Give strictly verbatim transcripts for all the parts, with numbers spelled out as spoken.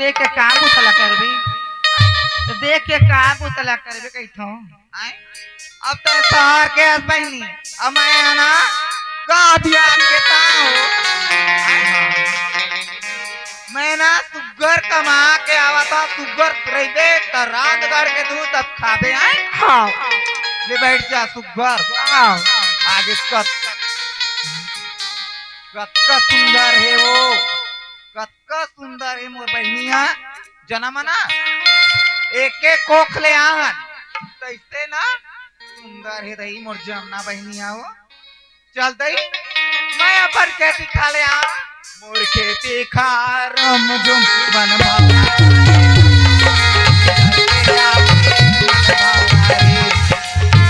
देख के का बुतला करबे? त देख के का बुतला करबे कहिथों? आय? अब तो शहर के हस बहिनी, अब मैं है ना, का दिया के ता हो? आय? मैं ना सुग्घर कमा के आवत हूँ, सुग्घर रहिबे त रांध गढ़ के दूध अब खाबे, आय? हाँ। ले बैठ जा सुग्घर। हाँ। आगे कत-, कतका सुंदर हे वो, कतका सुंदर हे मोर बहिनिया। जनम ना, एके कोख ले आहन, तइसे ना सुंदर हे दई मोर जमना बहिनिया वो। चल दई, मैं अपन खेती खार ले आ। मोर खेती खार म झुम मन भावना।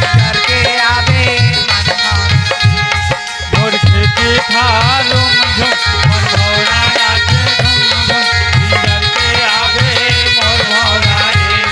करके आबे मन भावना। मोर खेती खार म झुम मन भावना नाचे झुम झुम। करके आबे मोर भावना रे।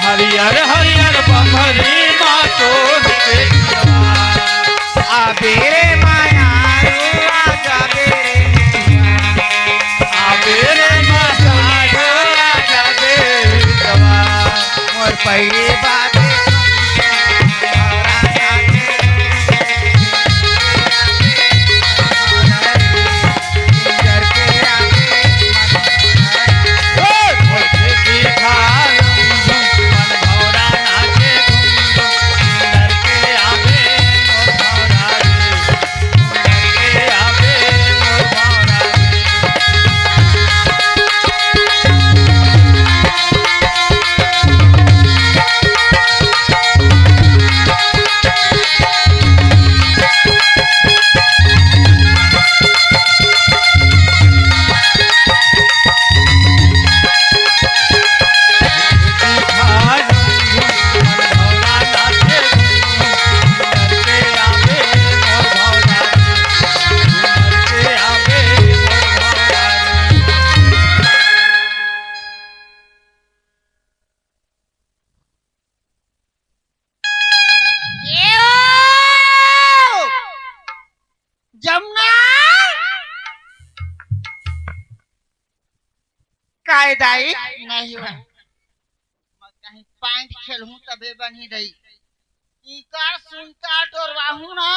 हरियर हरियर बखरी मा तोर के आबे रे माया रो, आजा बे रे। आबे रे माया रो, आजा बे रे। मोर पहिली बात ए ओ! जमुना! काय दाई? नहीं हो। मैं कहीं पैंट खेलहूं तबे बनही रही। इकर सुनता टोरवाहूं ना,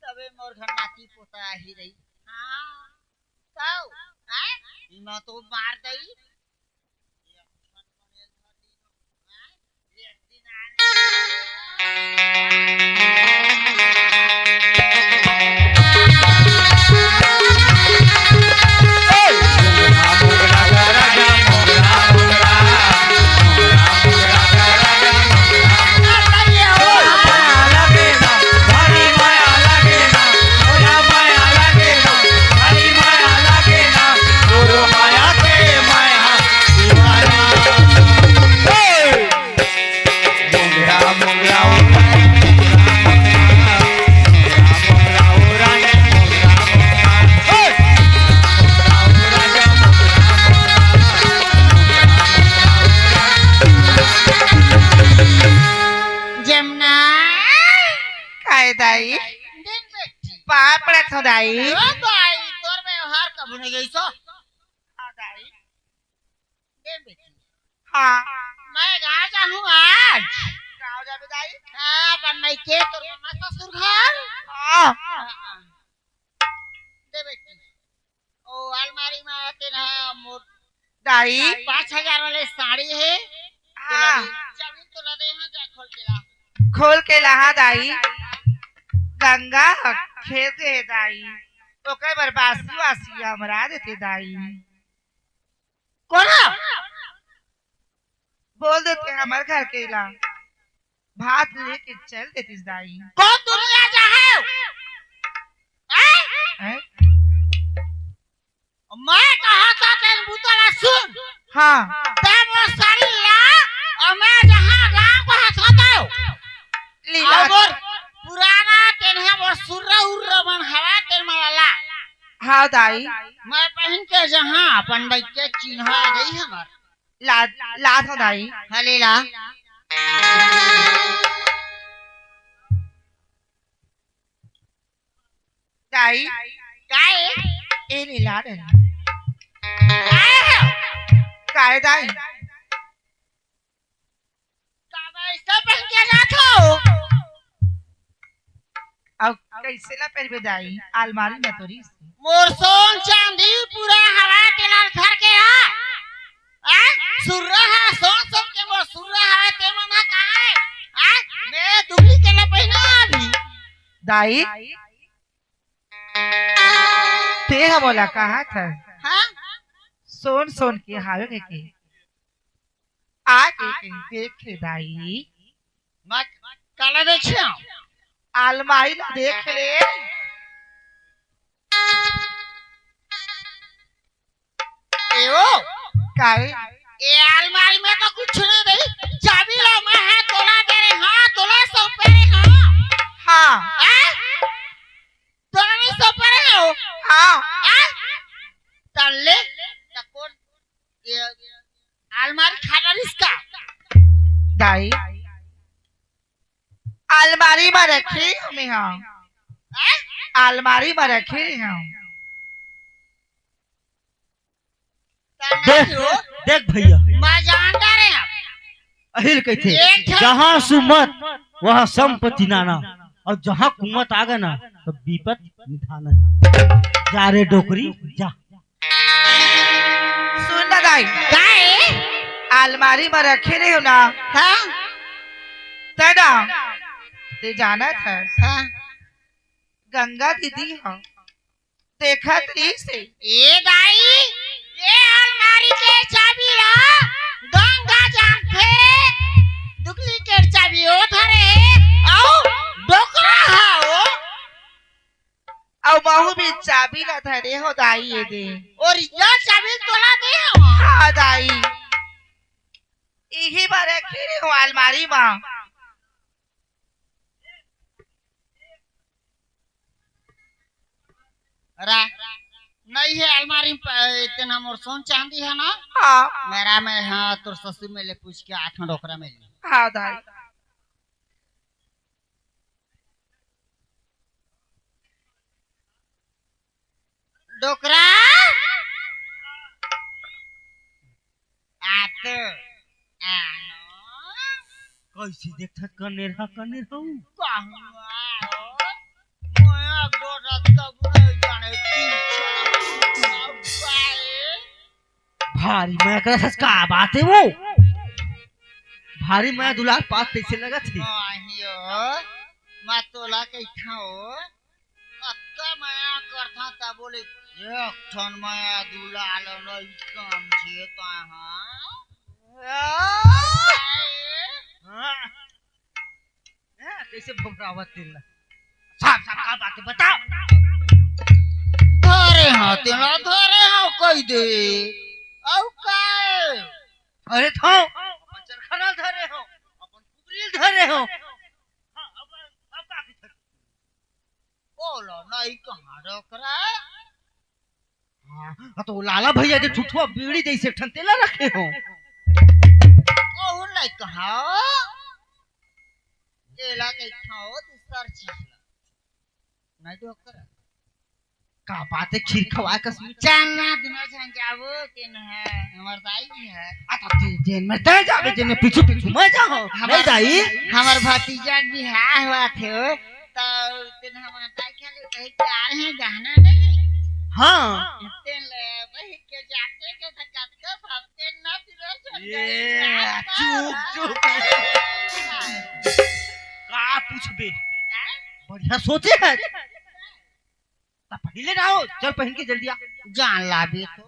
तबे मोर घर नाती पोता आही रही। हाँ। कहो, हैं? इमा तो मार दई। जमुना। काय दाई? दिन बेटी। पाँव पड़त हो दाई। ओ दाई, तोर व्यवहार कभू नहीं गई सो। हाँ दाई। दिन बेटी। हाँ। मैं गाँव जाहूँ आज। गाँव जाबे दाई? हाँ, अपन मइके तोर ममा ससुर घर। हाँ। दे बेटी। ओ अलमारी में तेन ह मोर दाई। पाँच हजार वाले साड़ी हे। हाँ। तेला दे। चाबी तोला दे, हाँ, जा खोल के ला। खोल के ला, हाँ, दाई। गंगा। खेत गे हे दाई, ओकर बर बासी वासी अमरा देते दाई। कोन हा? बोल देते हमर घर के ला, भात लेके चल देतिस दाई। कोन दुनिया जाहे? हैं? हैं? मैं कहा था तेन बुतला सुन। हाँ। ते मोर साड़ी ला, अउ मैं जहाँ राम को हाथ होता हूँ। लीला। अउ मोर पुराना तेन हे मोर सुर्रा उर्रा मन हवा तेन मला ला। हाँ दाई। मैं पहन के जहाँ अपन बइके चिन्हा गई हमर। ला, ला तो दाई। हाँ, ले ला। दाई। काय? ए ले ला रे। काय हे? काय दाई? का मैं ऐसा पहन के जात हूँ? अब कैसे ला पहनबे दाई? अलमारी में तो रहिस। मोर सोन चांदी पूरा हवा के लाल घर के हा। आ? सुर्रा हा, सोन सोन के मोर सुर्रा हवा, ते मन हा कहाँ हे? आ? मैं दुबली के ला पहना अभी। दाई, ते हा मोला कहा था? हाँ? सोन सोन के हावे के, के? आके कहीं देख ले दाई। मैं काला देखे हूँ? अलमारी ला देख ले। ए ओ, काहे? ए अलमारी में तो कुछ नहीं दे। चाबी ला मैं हा तोला दे रहे, हाँ, तोला सौंपे रहे, हाँ। हाँ। हैं? तोला नहीं सौंपे रहे हो? हाँ। हैं? तल्ले, त कोन, ये, अलमारी खाना रिस्का। दाई, अलमारी में रखे हमें हाँ। हैं? अलमारी में रखे हम। देख, देख भैया। मैं जानता रहे हैं। अहिल कहथे, एक ठन जहाँ सुमत वहाँ संपत्ति नाना, अउ जहाँ कुमत आ गे ना तो विपत निधाना। जा रे डोकरी, जा। सुन ना दाई। काय? अलमारी में रखे रहे हो ना। हाँ? ते ना, ते जाना था। हाँ। गंगा दीदी हाँ। देखत रहिस हे। ए दाई, ए अलमारी के चाबी ला गंगा जानथे, duplicate चाबी ओ धरे हे, अउ डोकरा हा ओ। अउ महू भी चाबी ला धरे हो दाई ए दे। Original चाबी तोला दे हो। हाँ दाई, इही बार रखे रहे हो अलमारी मा। रा, नहीं हे अलमारी में प-, तेन हा मोर सोन चांदी हे ना? हाँ। मेरा में, हाँ, तोर ससुर में ले पूछ के आठ डोकरा में ले। हाँ, दाई। डोकरा। आते। आनो। कैसे देखत कनेरहा, कनेरहा हूँ? कहूँ आओ। मैं गोरत कब नहीं जाने, तीन चार बाए। भारी मैं कर सच का बात हे वो। भारी मैं दुलार पास कैसे लगत हे? आहियो, मैं तोला कहिथंव। अतका मया करथंव तभो ले एक ठन मया दुलार नइ समझे तैं हा। हाँ। हाँ, कइसे भोगरावत तेला? साफ साफ का बात हे, बता। धरे हंव तेला, धरे हंव कहि दे। अउ काय? अरे धो, अपन चरखा ल धरे हंव, अपन कुकरी ल धरे हंव। हाँ, अब, अब का कहिथस? ओला नइ कहा डोकरा। हाँ, तो लाला भैया के ठुठुआ बीड़ी जइसे एक ठन तेला रखे हंव। ओहू नइ कहा। एला कहिथंव दूसर चीज ला। नइ डोकरा। का बात हे, खीर खवाए कस मीठा। चल ना, दुनो झन जाबो, तेन हे, हमर दाई जी हे। आ, तो जे-, जेन में तैं जाबे, जेन में पीछू पीछू मैं जाहूँ। हमर, नहीं दाई। हमर भतीजा के बिहाव होवत हे, त तेन हमर दाई के ले कहे जा रहे हैं, जाना नहीं। हाँ। तेन ले वही के जाते के त कतको भाव तेन ना पिरो चल ये, गए। चुप, चुप। का पूछबे? हैं? बढ़िया सोचे हे। त पहिले ना हो, चल पहिन के जल्दी आ। जान लाबे तो।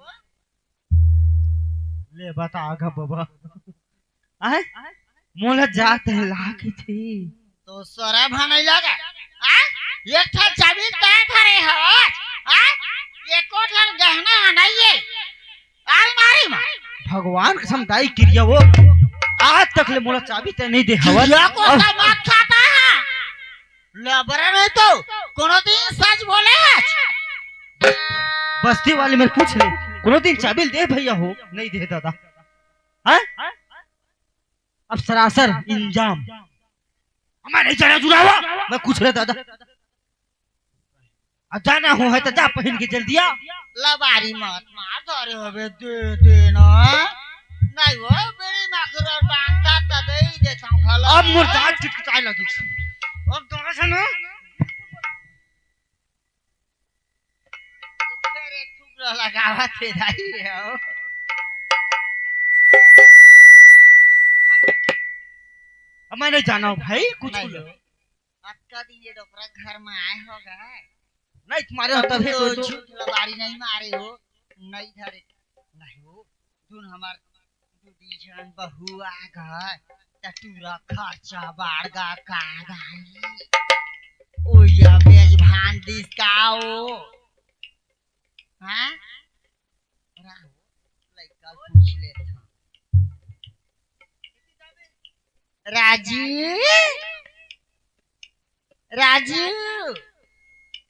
ले बता गा बबा। आय? मोला जात हे लागी थी। तो सरब ह नहीं लगा। आ? एक ठन चाबी तय धरे हवस। आ? एको ठन गहना ह नहीं हे। अलमारी म। भगवान कसम दाई किरिया वो। आज तक ले मोला चाबी तय नहीं दे हवस। किरिया को अब समझ खाता है। लबरा नहीं तो कोनो दिन सच बोले है। बस्ती वाले मेर पूछ ले, कोनो दिन चाबी दे भैया हो, नहीं दे दादा। हैं? अब सरासर इंजाम। हमारे जरा जुड़ावा, मैं कुछ रहे दादा। अब जाना हो है तो जा पहिन के जल्दी आ। लबारी मत मार, धरे हवे दे देना। नहीं हो, मेरी माखुर और बांधता त दे ही देता हूँ खाला। अब मोर दांत किटकिटाए लगी। अब दौड़ा से ना। अरे, थूक रहा लगावा थे दाई हो। अब मैं नहीं जाना हूँ भाई, कुछ नहीं बोलो। हो। अतका दिन ये डोकरा घर में आए हो गए। नहीं, तुम्हारे हम होता भी तो तो, तो झूठ लबारी नहीं मारे हो, नहीं धरे। नहीं हो, तुम हमार दू दी झन बहू आ गए, त टूरा खर्चा बाढ़ गा का गाई। ओ या बेज भान दिस का ओ। हाँ? राहु, लइका पूछ लेत हूँ। राजू, राजू,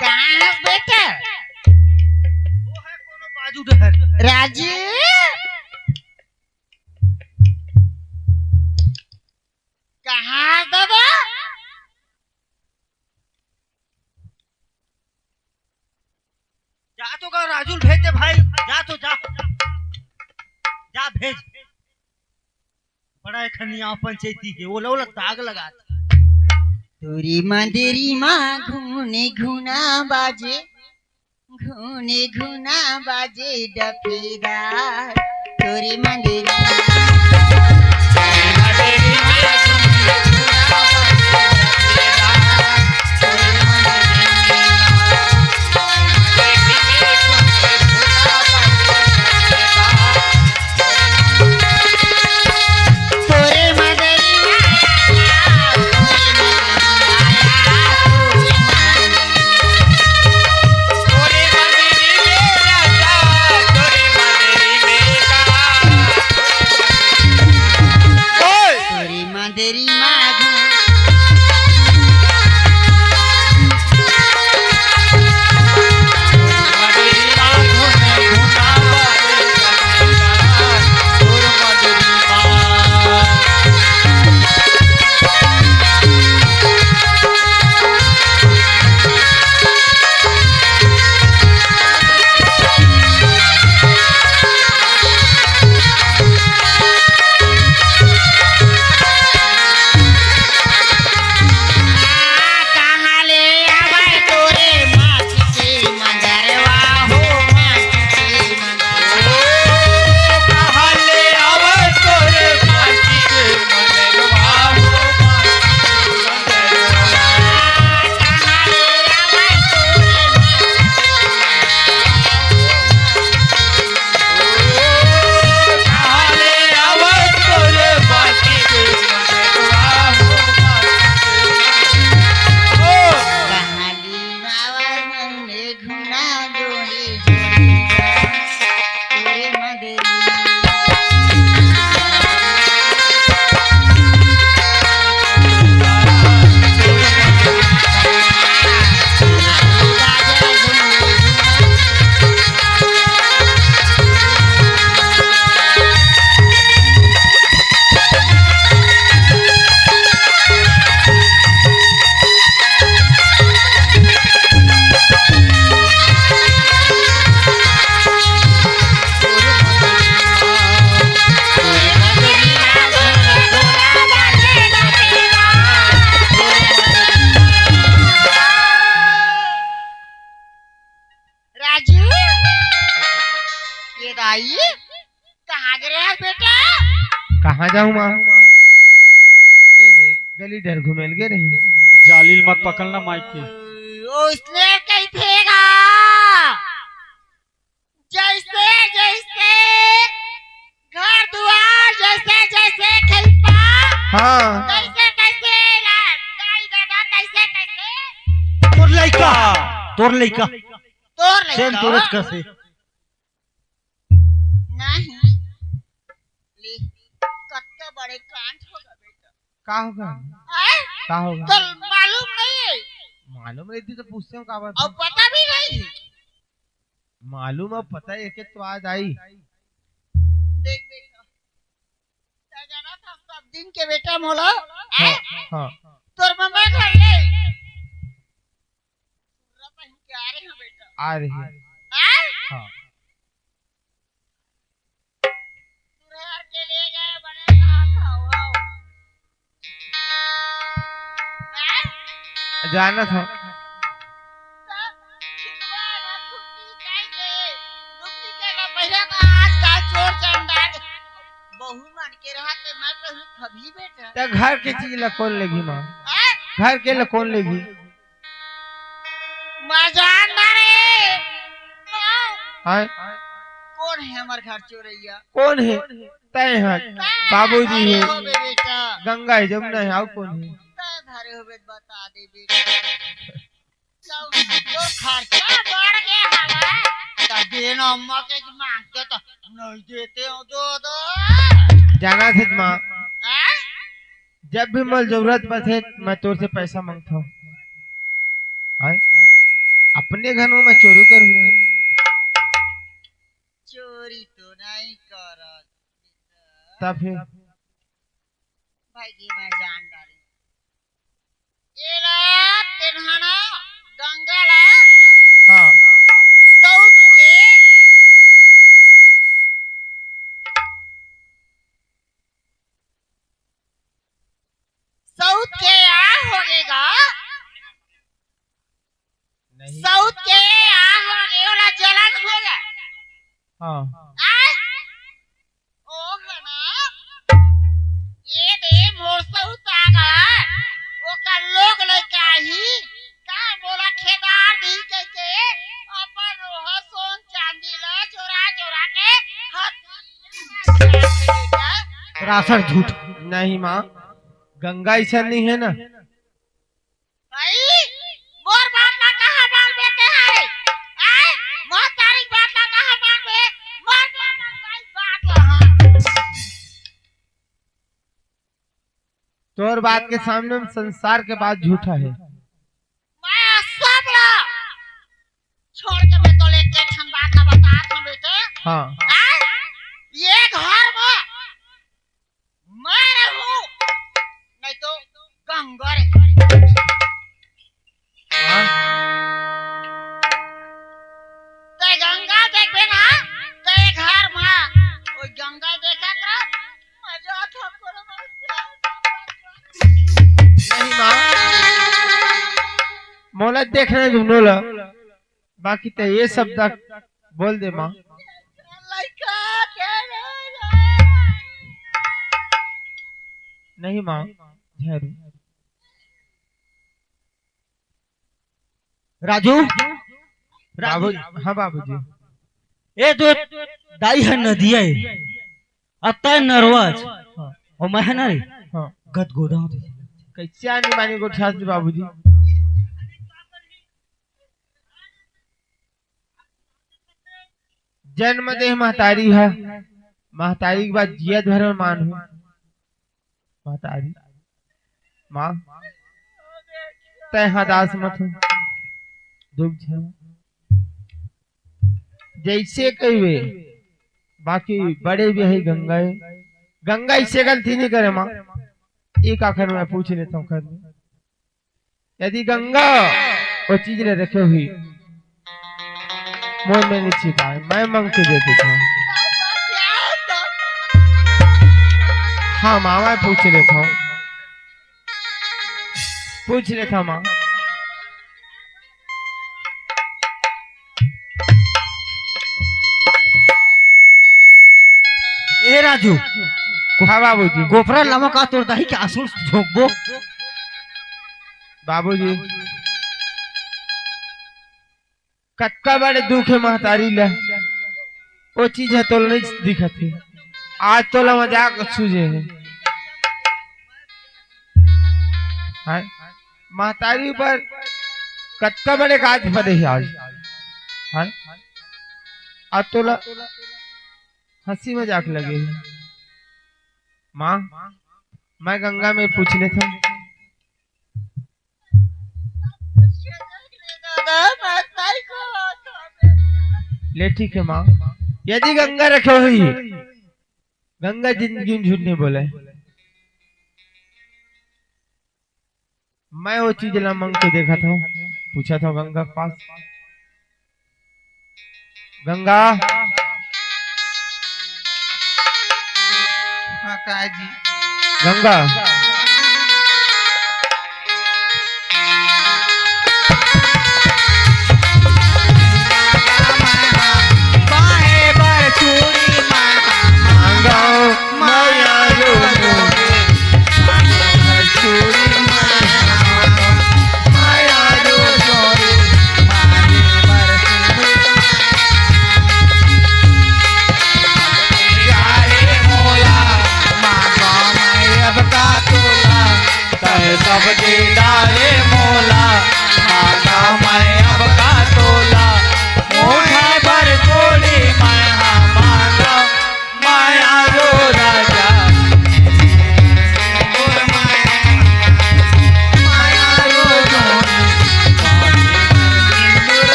कहाँ है बेटा? वो है कोनो बाजू डहर। राजू, कहाँ है बाबा? जा तो का राजू ल भेज दे भाई, जा तो जा, जा भेज। बड़ा एक खनिया पंचायती के, ओला ओला दाग लगा दे। तोरी मंदिरी माँ घूने घुना बाजे, घूने घुना बाजे डफेदार। तोरी मंदिरी राजू, ये दाई, कहाँ गे रहे बेटा? कहाँ जाऊँ माँ? ए देख, गली डहर घुमेल गे रही। जालिल मत पकड़ना माइक के। ओ, इसने कही थे गा। तोर लइका। तोर लइका? सेम तोरे कसे। नहीं। ले, कतका बड़े कांड होगा बेटा। का होगा? आय? का होगा? तो मालूम नहीं है। मालूम रहती तो पूछते हो का बात और है? पता भी नहीं। मालूम है, पता है, एक एक तो आज आई। देख बेटा, तैं जाना था सब दिन के बेटा मोला, हाँ, हैं? हाँ। तोर मम्मा घर ले। पूरा पहन के आ रहे हैं बेटा। आ रही है। हैं? हाँ। तुरहर के ले गए बने का खाओ, आओ। हैं? जाना था। बहू मन के रहत ते मैं पहलू खबही बेटा। त घर के चीज ला कौन लेगी माँ? हैं? घर के ला कौन लेगी? मजान मारे। हाँ? कौन है हमर घर चोरैया? कौन है? तय है। तय बाबूजी है। हो बे बेटा। गंगा है, जमुना है, और कौन है? तय धरे हो बे, बता दे बेटा। तो खर्चा बढ़ गया हवा। त देन अम्मा के मांग के तो नहीं देते हो, दो दो। जाना थे माँ। हैं? जब भी मोर जरूरत पड़थे, मैं तोर से पैसा मांगता हूँ। हैं? अपने घर में मैं चोरी करूँ? चोरी तो नहीं करत। तब फिर? भाई जी, मैं जान डारी। एला तेन्हाना गंगा ला हाँ। सऊत के, सऊत के आ होगे गा। नहीं। सऊत के आ होगे, ओला जलन हो जाए। हाँ। आय? ओ घना, ये दे मोर सऊत आ गा, ओकर लोग लइका आही, का मोला खेदार दी कहिके, अपन ओह सोन चांदी ला चोरा चोरा के हथिया रासर झूठ। नहीं माँ, गंगा ऐसा नहीं है ना। भाई, मोर बात ला कहाँ मानबे ते हरे? आय? मोर तारीख बात ला कहाँ मानबे? मोर बात ला, भाई, बात ला, हाँ। तोर बात के सामने में संसार के बात झूठा है। मैं सब ला छोड़ के मैं तो लेके ठन बात ला बतात हूँ बेटे। हाँ। आय? ये घर में मैं रहूं, नहीं तो गंगा रे। हाँ? ते गंगा देखबे ना, ते घर मा, ओ गंगा देखत रह, मजा था पूरा। नहीं माँ, मोला देखना जुमनो ला। बाकी ते ये शब्द बोल दे माँ। नहीं माँ, झरू। राजू, बाबू, राजू। हाँ बाबूजी। ए तो दाई है नदिया है, अतः नरवाज, हाँ। और मैं है ना रे, हाँ। गदगोदा हूँ। कैसे आनी मानी गोठियास जी बाबूजी? जन्म देह महतारी है, महतारी के बाद जियत भर में मान हूँ। महतारी, माँ, तय हदास मत हो, दुख झेल। जैसे कहिबे, बाकी बड़े भी है गंगा है। गंगा ऐसे गलती नहीं करे माँ। एक आखिर मैं पूछ लेता हूँ, कर दे। यदि गंगा वो चीज ले रखे हुई, मोर में नहीं छिपाए, मैं मांग के दे देता हूँ। हाँ माँ, मैं पूछ लेता हूँ, पूछ लेता हूँ माँ। ए राजू, हाँ बाबूजी। गोपरा लामा का तोर दाही के आंसू झोंकबो। बाबूजी, कतका बड़े दुख है महतारी ला, वो चीज है तोल नहीं दिखत है। आज तोला मजाक सूझे है। हाँ? महतारी ऊपर कतका बड़े काज परे हे आज, हाँ? आज तोला हंसी मजाक लगे हे। माँ, मैं गंगा में पूछ लेथंव। ले ठीक हे माँ, यदि गंगा रखे होही, गंगा जिंदगी में झूठ नहीं बोले। मैं वो चीज ला मंग के देखत हंव, पूछत हंव गंगा के पास। गंगा। हाँ, का जी? गंगा।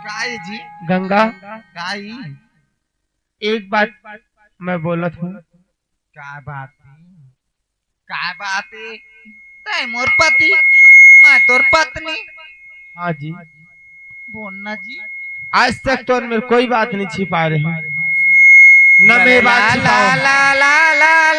का ये जी? गंगा। का ई? एक बात मैं बोलत हंव। का बात हे? का बात हे? तैं मोर पति, मैं तोर पत्नी। हाँ जी। बोल ना जी। आज तक तोर मेर कोई बात नहीं छिपाय रहेंव, न मैं बात छिपावंव।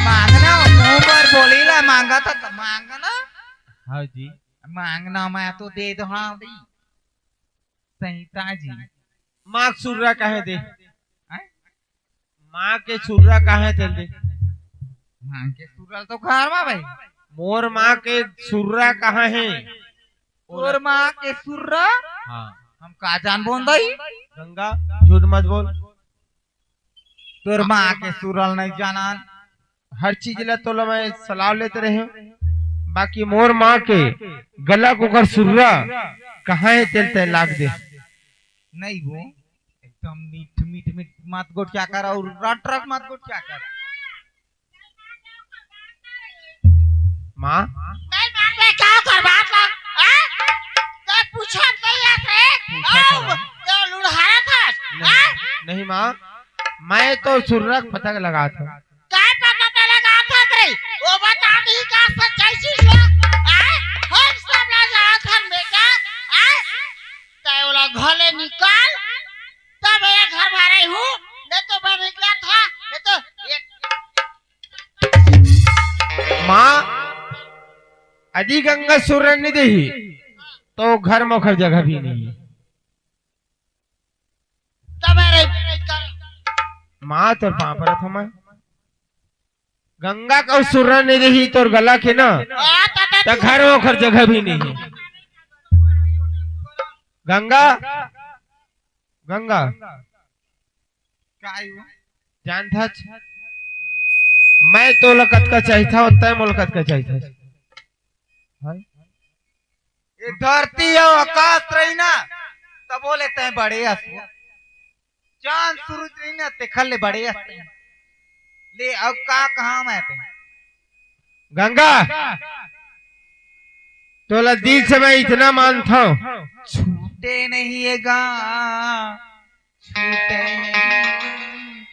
मांगना, मुंह बर बोली ला, मांगा था तो मांगना। हाँ जी। मांगना मैं तो दे दो, हाँ भाई। सहिता जी। माँ के सुर्रा कहाँ हे दे? हैं? माँ के सुर्रा कहाँ हे तेला दे? माँ के सुर्रा तो घर में भाई। मोर माँ के सुर्रा कहाँ हे? तोर माँ के सुर्रा? हाँ। हम का जानबो दई? गंगा, झूठ मत बोल। तोर माँ के सुर्रा नहीं जानन। हर चीज ला तोला मैं सलाह लेत रहेंव, बाकी मोर माँ के गला के ओकर सुर्रा कहाँ हे तेला तैं ला के दे। नहीं वो, एकदम मीठ, मीठ, मीठ मत गोठिया कर अउ रट, रट मत गोठिया कर। माँ? नहीं मानबे, का ओकर बात ला? हाँ? तैं पूछत नहीं हस रे? पूछत हँव। तैं लुढ़ारत हस, नहीं, हाँ? नहीं माँ, मैं तो सुर्रा के पता लगात हँव। का पता तैं लगात हस रे? वो बता दी का सच्चाई चीज ला? हाँ? हम सब ला जानत हन बेटा, हाँ? तैं ओला घर ले निकाल, तब ये घर भरे हूँ, नहीं तो मैं निकला था, नहीं तो ये माँ, यदि गंगा सुर्रा नहीं देही, तो घर में ओकर जगह भी नहीं हे। तब रे, माँ, तोर पाँव परत हँव मैं। गंगा के सुर्रा नहीं देही तोर गला के ना। आ, त, त, त घर में ओखर जगह भी नहीं है। गंगा, गंगा, काय हो? जानथस, मैं तोला कतका चाहिथव, तैं मोला कतका चाहिथस? हाँ? ये धरती अउ आकाश रही ना, तब बोले तैं बड़े हस। चांद सूरज रही ना, तेखर ले बड़े हस। ले, अब का कहा मैं तैं? गंगा, तोला दिल से मैं इतना मानथव। छूटे नहीं ये गा छूटे नहीं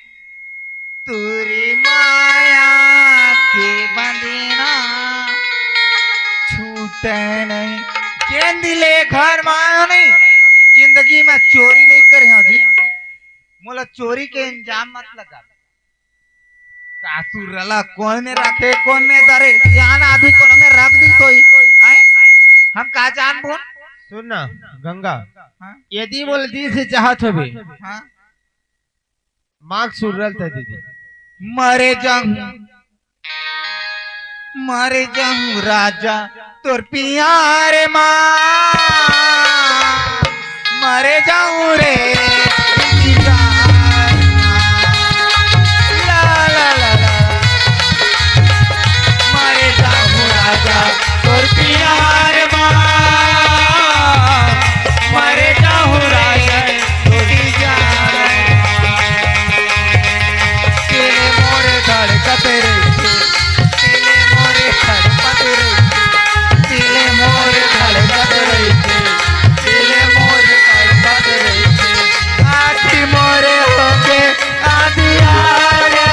तोरी माया के बंधना, छूटे नहीं। जेन दिन ले घर में आयो नहीं, जिंदगी में चोरी नहीं करे हो जी। मोला चोरी के इंजाम मत लगा। का सुरला कोन में रखे, कोन में धरे, सियान आदमी कोनो में रख दी तो ही, आए? हम का जान बोल? सुन ना, गंगा, हाँ? यदि मोला दिल से चाहत होबे, हाँ? मांग सुरल त दे दे। मरे जाऊं, मरे जाऊं राजा तोर पियार मा, मरे जाऊं रे इंतजार मा। ला, ला, ला, ला। मरे जाऊं राजा तोर पियार मा, मरे जाऊं राजा तोर पियार मा। तेरे मोरे धड़कत रहिथे, तेरे मोरे धड़कत रहिथे, तेरे मोरे धड़कत रहिथे, तेरे मोरे धड़कत रहिथे। आँखी मोरे होके आंधियारा।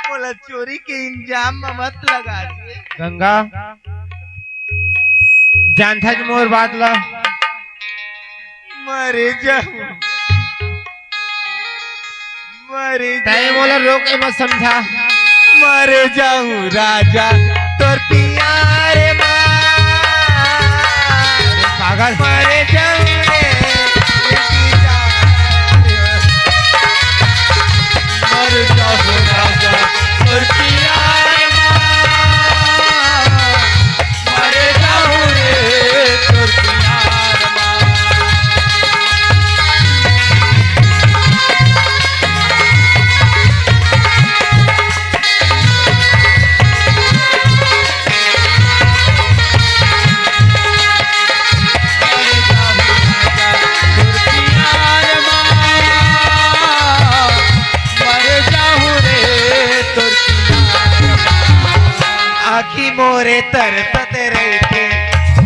मोला चोरी के इंजाम म मत लगा दे। गंगा, जानथस मोर बात ला। मरे जाऊं, मरे तैं जाऊं। मोला रोके मत समझा। मरे जाऊं राजा तोर पियार मा। अरे पागल। मरे जाऊं रे, मर जाऊं राजा, तोर प्यार मा। मर जाऊं रे, तोर प्यार मा। आँखी मोरे तरपत रहिथे,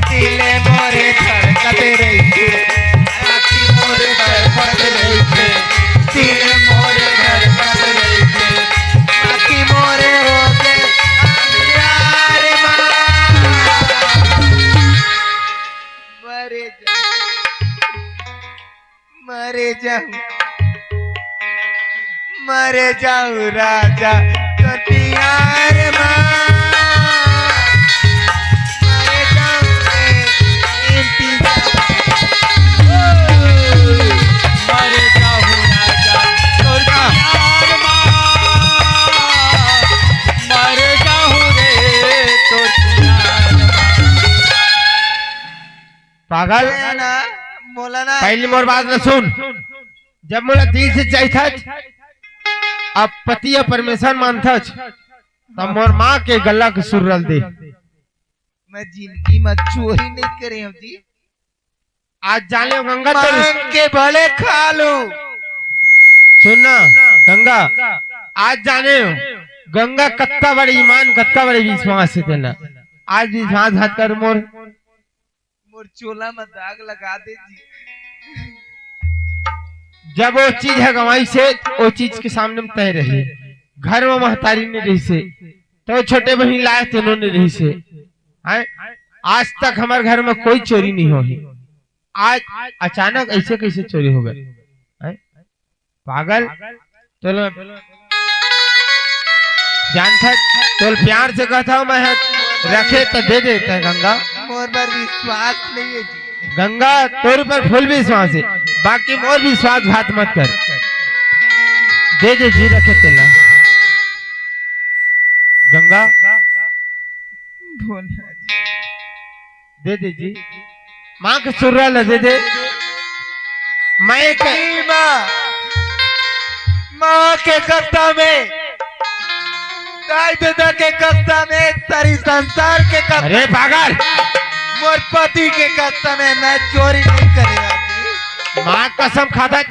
दिल मोरे धड़कत रहिथे। आँखी मोरे तरपत रहिथे, दिल मोरे धड़कत रहिथे। आँखी मोरे होगे अंधियार मा। मरे जा। मरे जाऊं, मरे जाऊं राजा, तोर प्यार मा। मरे जाऊं रे, इंतजार। ओ, मरे जाऊं राजा, तोर प्यार मा। मरे जाऊं रे, तोर प्यार मा। पागल। मोला ना, मोला ना। पहली मोर बात ला सुन। जब मोला दिल से चाहिथच, अब पति या परमेश्वर मानथच, तब मोर माँ के गला के सुरल दे। मैं जिंदगी में चोरी नहीं करे हूँ जी। आज जाने गंगा तो मांग के भले खा लूं। सुन ना, गंगा, आज जाने गंगा कत्ता बड़े ईमान, कत्ता बड़े विश्वास हे तेला। आज विश्वासघात कर मोर मोर चोला म दाग लगा दे जी। जब वो चीज ह गंवाइसे, वो चीज के सामने म तैं रहे, घर म महतारी नहीं रहिसे, तो छोटे बहिन लाए तेनो नहीं रहिसे। हैं? आज तक हमर घर म कोई चोरी नहीं होही। आज अचानक ऐसे कैसे चोरी हो गए? हैं? पागल, तोल जानथस, तोल प्यार से कहत हूँ मैं, रखे त दे देते हैं गंगा। मोर बर विश्वास नहीं है जी। गंगा, तोर ऊपर फुल विश्वास है, बाकी मोर विश्वासघात मत कर। दे दे जी, रखे तेला। गंगा, भोला जी। दे दे जी, माँ के सुर्रा ला दे दे। मैं के माँ, माँ के कसम हे, दाई ददा के कसम हे, सारी संसार के कसम, अरे पागल, मोर पति के कसम हे, मैं चोरी नहीं करे। माँ कसम खाता,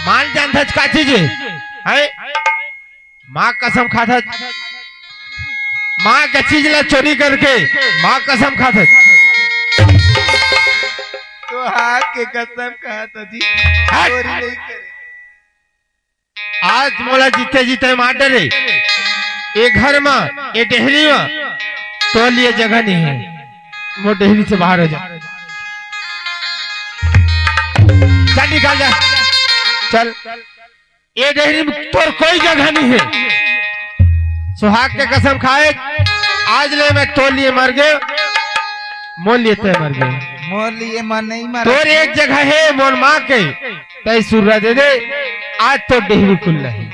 मान जानथच का चीज हे? हैं? माँ कसम खाथच, माँ के चीज ला चोरी करके माँ कसम खाथच। तो हाथ के कसम खाथच जी, हट। चोरी नहीं करे। आज मोला जीते जीते मार डरे। ये घर मा, ये डेहरी मा तोर लिए जगह नहीं है। मोर डेहरी से बाहर हो जा, चल निकल जा, चल। ये डेहरी में तोर कोई जगह नहीं है। सुहाग के कसम खाए, आज ले मैं तोर लिए मर गए, मोर लिए तय मर गए। मोर लिए मन नहीं मर। तोर एक जगह है मोर माँ के, तय सुर्रा दे दे, आज तो डेहरी खुल रही,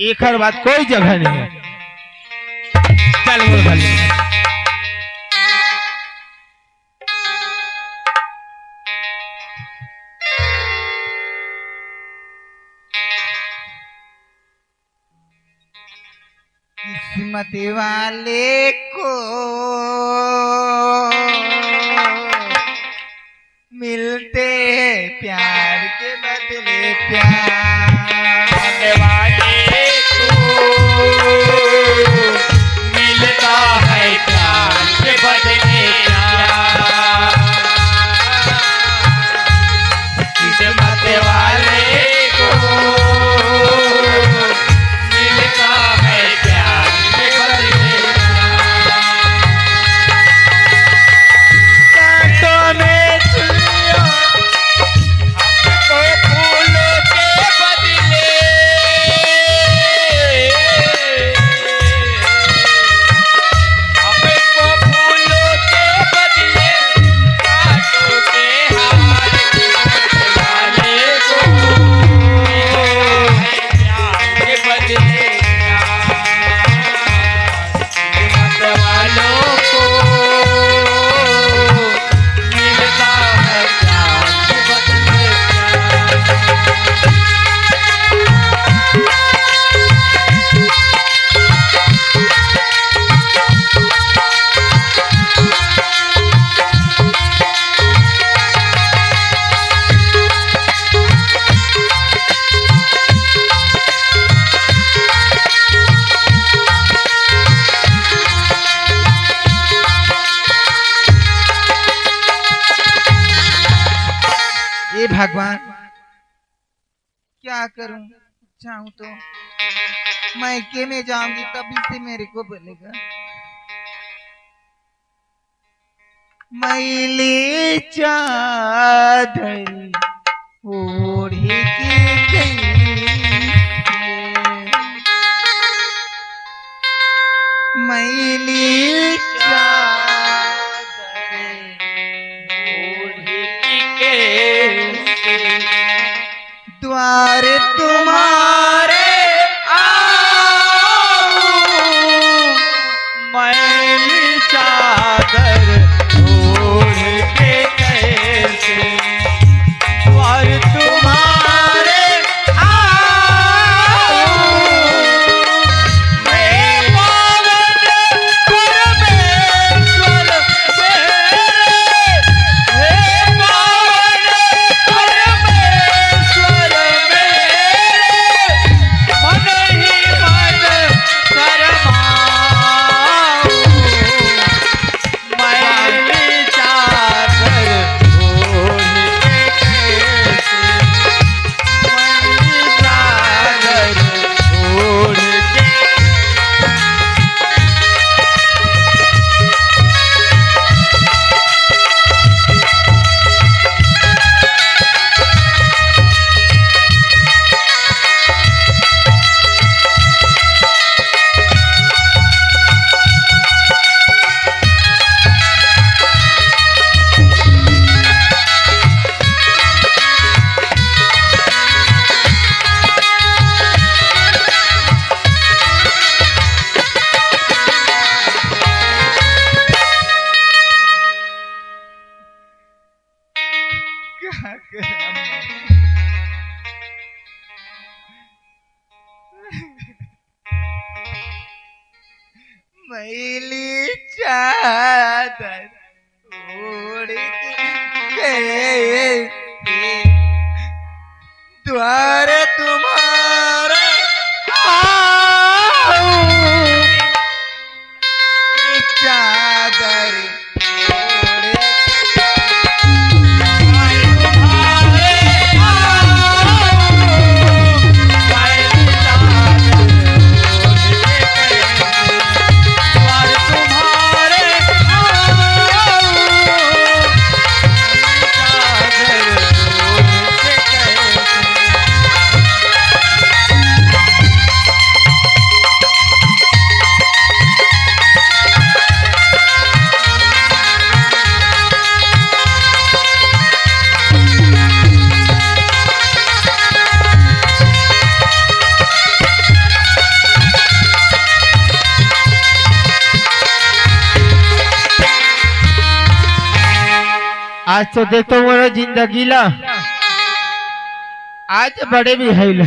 एकर बाद कोई जगह नहीं है। चल मोर भले। किस्मत वाले को मिलते हैं प्यार के बदले प्यार। किस्मत वाले को मिलता है प्यार के बदले प्यार। किस्मत वाले को मिलता है प्यार के बदले प्यार। कांटों में छुइयो हमको फूलों के बदले, हमको फूलों के बदले कांटों के हार, किस्मत वाले को प्यार के बदले प्यार। किस्मत वालों को मिलता है प्यार के बदले प्यार। हे भगवान, क्या करूं? चाहूं तो मायके में जाऊंगी, तभी से मेरे को बोलेगा। मैली चादर ओढ़ के गई। मैली चादर ओढ़ के द्वार तुम्हारे आऊं, मैली चादर ओढ़ के कैसे द्वार तुम्हारे आऊं। हे पावन परमेश्वर मेरे, हे पावन परमेश्वर मेरे, पीली चादर ओढ़ के कैसे द्वार तुम्हारा आऊं, चादर ओढ़ के। आज तो देतो मोर जिंदगी ला, आज बड़े बिहाइला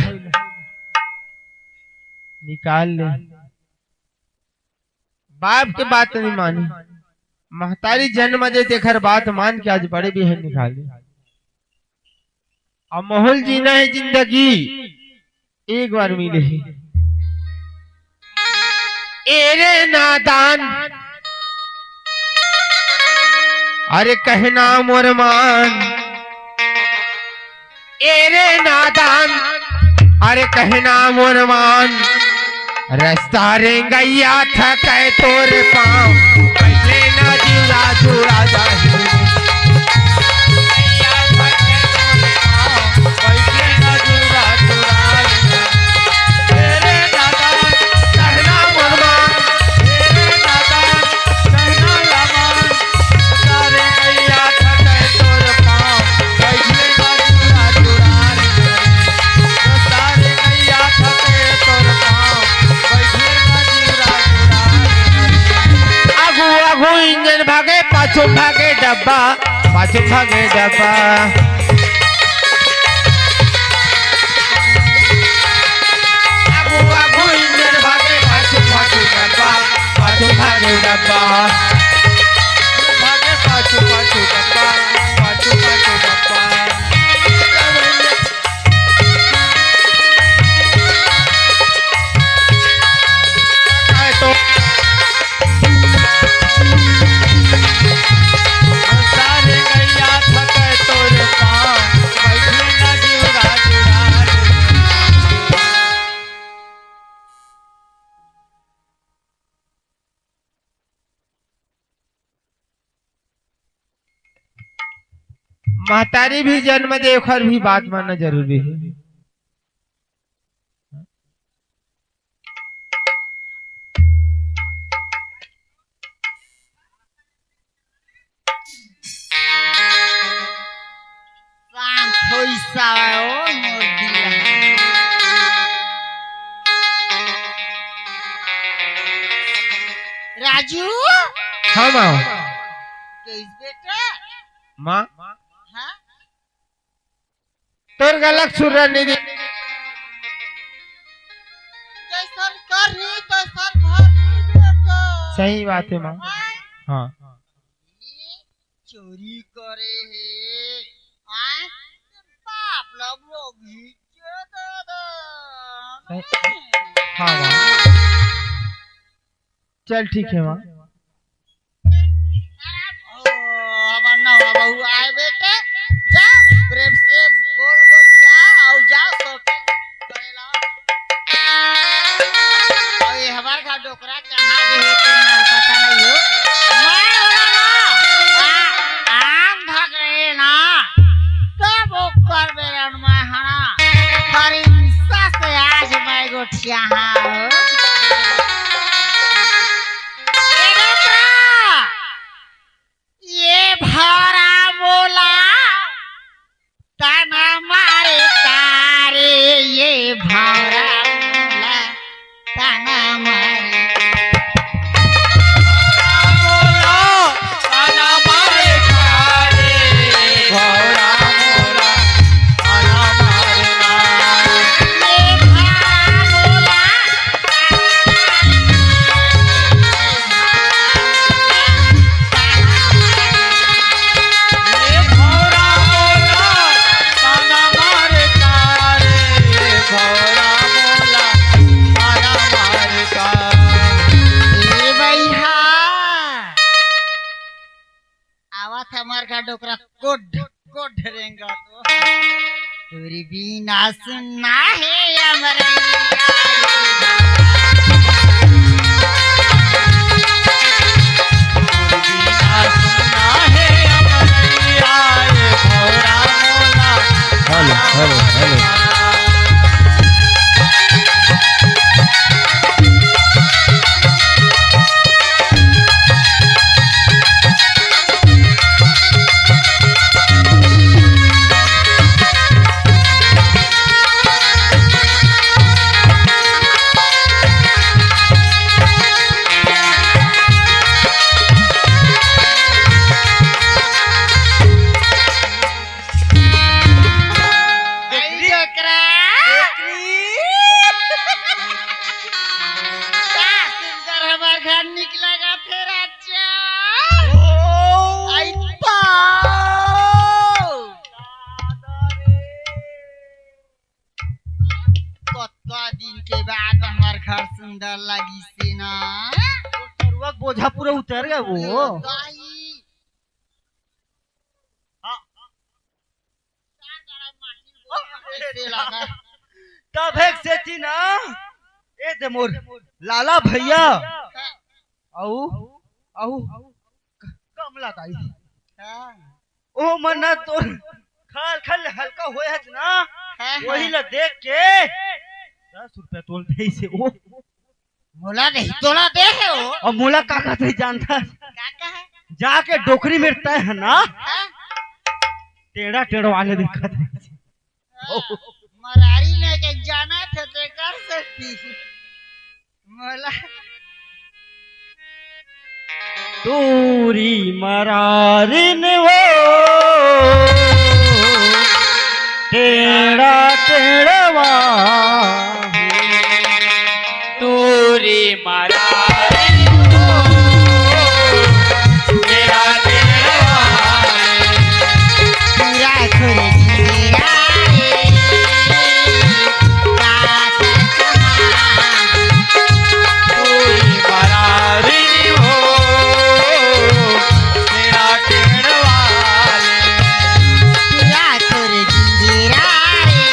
निकाल ले। बाप के बात नहीं मानी, महतारी जन्म दे तेखर बात मान के आज बड़े बिहाइन निकाल ले। अब मोहल जीना है जिंदगी, एक बार मिले ही। एरे नादान, अरे कहना मोर मान, एरे नादान, अरे कहना मोर मान, रस्ता रेंगैया थकै तोर पाँव, पहिले ना जुड़ा जुड़ा जाही। आगू आगू इंजन भागे, पाछू भागे डब्बा, पाछू भागे डब्बा। आगू आगू इंजन भागे, पाछू पाछू डब्बा, पाछू भागे डब्बा। भागे पाछू पाछू डब्बा, पाछू पाछू डब्बा। महतारी भी जन्म दे, ओखर भी बात मानना जरूरी है। शांत होई सावा, ओ मोर दिया। राजू। हाँ, माँ। कइस बेटा? माँ। हाँ? तोर गलत सुर नहीं दे। जैसन करही, तैसन भरही बेटा। सही बात है, माँ। हाँ? हाँ। चोरी करे हे। आय, बाप ला भोगी के दे दे। हाँ, हाँ। चल, ठीक है, माँ। ओ, हमार नवा बहू आए बेटे, जा, प्रेम से बोल गोठिया, अउ जा, shopping करे ला। अउ ये हमार घर डोकरा कहाँ गए हे, तेन ला पता नहीं हो। मैं होला ना, आ, आन धक रहे ना, तब ओकर बेरन में हना, हरिंसा से आज मैं गोठिया हाँ हो। ए डोकरा, ये भारा मोला हमर घर डोकरा कोड कोड रेंगा तो। तोरी बिना सुन्ना हे अमरैया। Hello, hello, hello. का सुंदर हमर घर निकलेगा फेर अच्छा। ओ, आई बा। कतका दिन के बाद हमर घर सुंदर लगिस हे ना। तोर सरुआ के बोझा पूरा उतर गे वो। दाई। हाँ। तब एक सेती ना, ए दे मोर लाला भैया, अउ, अउ, कमला दाई। हाँ। ओ मन ना तोर खाल खाल हल्का होए हस ना, हाँ, हाँ। वही ला देख के दस रुपया तोल देइसे ओ। मोला नहीं तोला दे हे ओ। अउ मोला का कहत हे जानथस? का कहे? जाके डोकरी मेर तय हे ना, हाँ? टेढ़ा टेढ़वा ले देखत हे। हाँ, मरारी ने के जाना थे ते कर सकती। मोला तोरी मरारिन हो, टेढ़ा टेढ़वा। तोरी मरारिन हो, टेढ़ा टेढ़वा। पूरा खुरदीरा रे, का तोरी मरारी हो, तेरा टेढ़वा ले। पूरा खुरदीरा रे,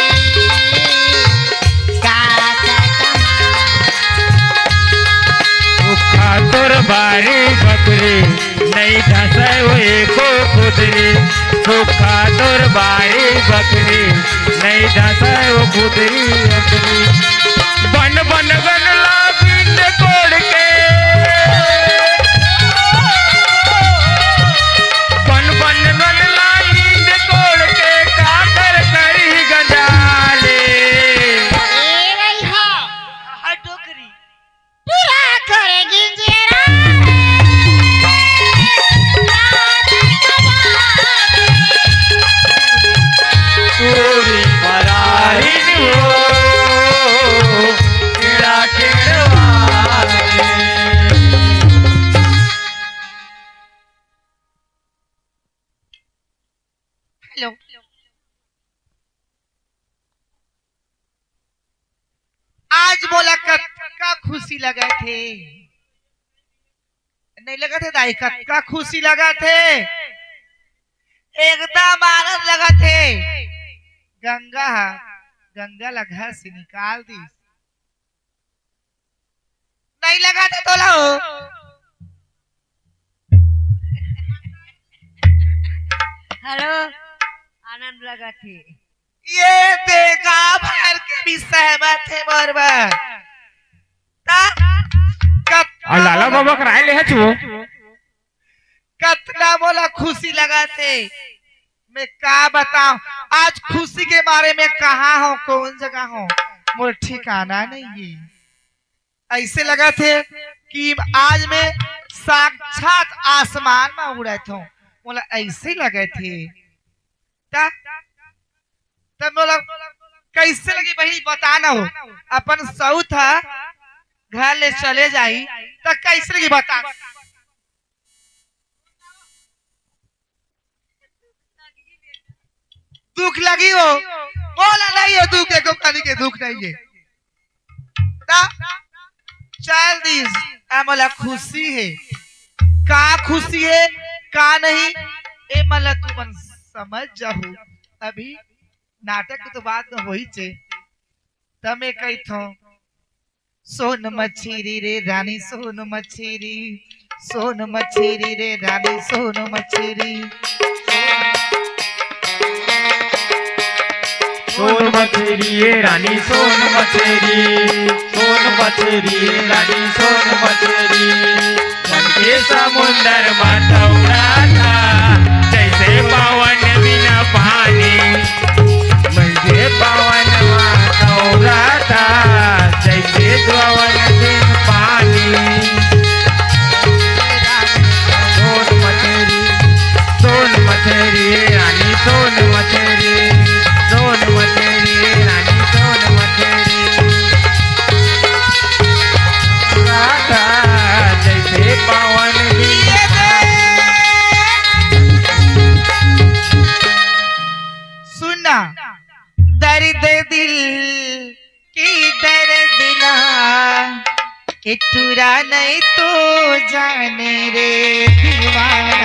का सुखा तोर बारी बकरी, नइ धसय ओ एको कुतरी। सुखा तोर बारी बकरी, नइ धसय ओ कुतरी अकरी। बन बन गन ला बिंद कोड़ के, बन बन गन ला बिंद कोड़ के, काकर करी गंजाले। ए रइहा, हा डोकरी। पूरा कर गिंजेरा रे। तोरी मरारी हो, केड़ा केड़वा रे। हेलो। आज मोला कतका खुशी लगत हे, नइ लगत हे दाई? कतका खुशी लगत हे, एकदम आनंद लगत हे। गंगा ह, गंगा ला घर से निकाल दिस। नइ लगत हे तोला हो? हेलो, आनंद लगत हे। ये देखा भर के भी सहमत हे मोर बर। त कत-, अउ लाला बाबा कराए ले हच वो। कतना मोला खुशी लगत हे, मैं का बताओं, आज खुशी के मारे मैं कहाँ हूँ, कौन जगह हूँ, मोर ठिकाना नहीं हे। अइसे लगत हे कि आज मैं साक्षात आसमान म उड़त हूँ, मोला अइसे लगत हे। त, त मोला कइसे लगी बहिनी, बता न हो, अपन सउत ह घर ले चले जाही, त कइसे लगी बता? दुख लगी हो, मोला नहीं हे दुख, एको कनी के दुख नहीं हे। त चल दिस, अब मोला खुशी हे। का खुशी हे, का नहीं, ए मन ला तुमन समझ जाहू। अभी नाटक के तो बात होइचे, त मैं कहिथों, सोन मछरी रे रानी, सोन मछरी, सोन मछरी रे रानी, सोन मछरी। सोन मछरी ये रानी, सोन मछरी, सोन मछरी ये रानी, सोन मछरी। मन के समुंदर मा तौरा था, जैसे पवन बिना पानी। मन के पवन मा तौरा था, जैसे पवन बिन पानी। सोन मछरी, सोन मछरी ये रानी, सोन मछरी, सोन मछरी ये रानी, सोन मछरी। राधा जैसे पवन बिन सुनना, दर्द दिल की दर्द ना, ये टूरा नहीं तो जाने रे दीवाना।